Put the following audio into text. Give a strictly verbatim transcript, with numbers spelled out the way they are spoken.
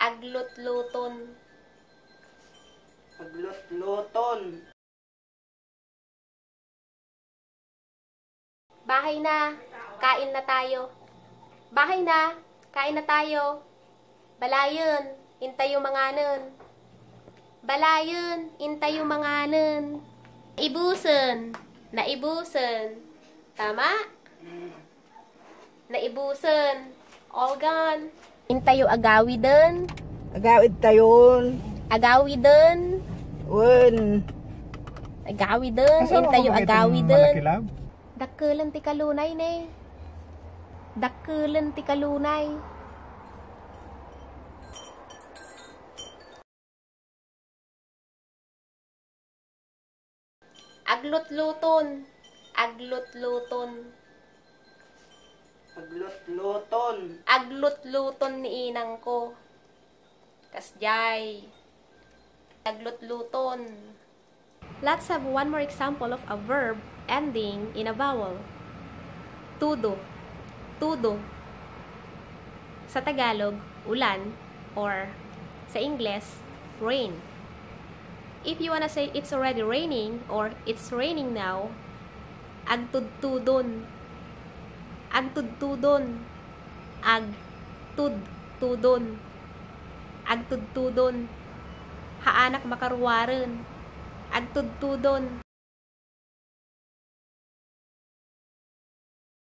Aglutluton. Aglutluton. Bahay na, kain na tayo. Bahay na, kain na tayo. Balayen, intayo manganen. Balayen, intayo manganen. Naibusen, naibusen. Tama? Naibusen. All gone. Intayo agawiden. Agawid tayon. Agawiden. Wen. Agawiden. Asa intayo ka agawiden. Malakilab? Dakkelen ti kalunay ne. Dakkelen ti kalunay. Aglutluton. Aglutluton. Aglutluton. Aglutluton ni inangko. Kasjay. Aglutluton. Let's have one more example of a verb ending in a vowel. Todo. Todo. Sa Tagalog, ulan, or sa Ingles, rain. If you wanna say it's already raining or it's raining now, agtudtudon. Agtudtudon. Agtudtudon. Agtudtudon. Haanak makaruaren. Agtudtudon.